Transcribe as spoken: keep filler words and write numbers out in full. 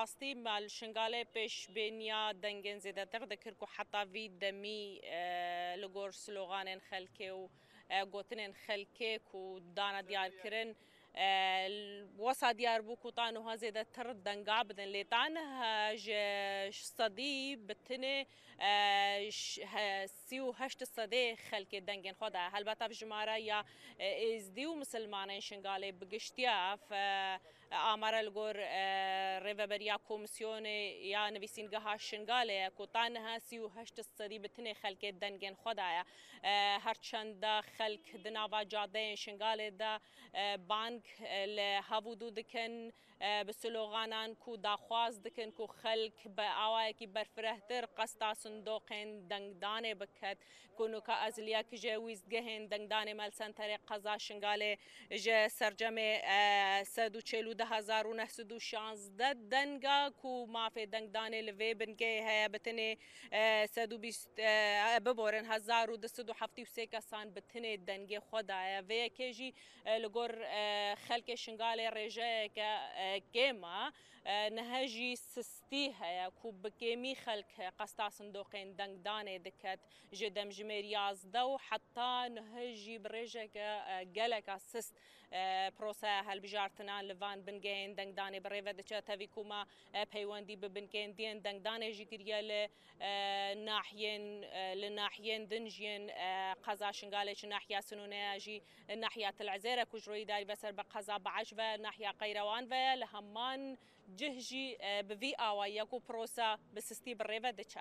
Rastî me li Şingalê pêşbêniya dengên zêdetir dikir ku heta vî demî, e, li gor sloganên xelkê û, e, gotinên xelkê ku dana diyar kirin, e, wesa diyar bû ku ta nuha zêdetir denga bidin. Lê ta niha ji sedî bi tinê, e, ş-, he-, sî û heşt sedê xelkê dengên xwe daye. Helbet ev jimare ya, e, êzdî û misilmanên Şingalê bi giştiya ev, e, amare li gor, e, rêveberiya Komîsyonê ya Nivîsîngeha Şingalê ye ku ta niha sî û heşt sedî bi tinê xelkê dengên xwe daye. E, her çend de xelk di nava cadeyên Şingalê de, e, bang, e, li hev û dû dikin, e, bi sloganan ku daxwaz dikin ku xelk bi awayekî berfirehtir qesta sindoqên dengdanê biket. Ku nuka ez li yek ji wîstgehên dengdanê me li Senterê Qeza Şingalê ji sercemê, e, sed û çel û du hezar û neh sed û şazdeh denga ku mafê dengdanê li vê bingehê heye, bi tinê, e, sed û bîst, e, biborin, hezar û du sed û heftê û sê kesan bi tinê dengê xwe daye. Vê yekê jî, e, li gor, e, xelkê Şingalê rêjeyeke, e, kêm e. E, niha jî sistî heye ku bi kêmî xelk qesta sindoqên dengdanê diket. Ji demjimêr yazdeh û heta niha jî bi rêjeke, e, geleka sist, e, proseya hilbijartinan li van bingehên dengdanê bi rê ve diçe. Tevî ku me, e, peywendî bi bingehên diyên dengdanê jî kiriye li, e, nahiyên, e, li nahiyên din jî yên, e, qeza Şingalê, çi nahiya Sinûneya jî nahiya Til Ezêr e ku ji royî darî veser bi qeza Be'eş ve nahiya Qeyrewan ve ye, li heman cih jî, e, bi vî awayî ye ku prosa bi sistî bi rê ve diçe.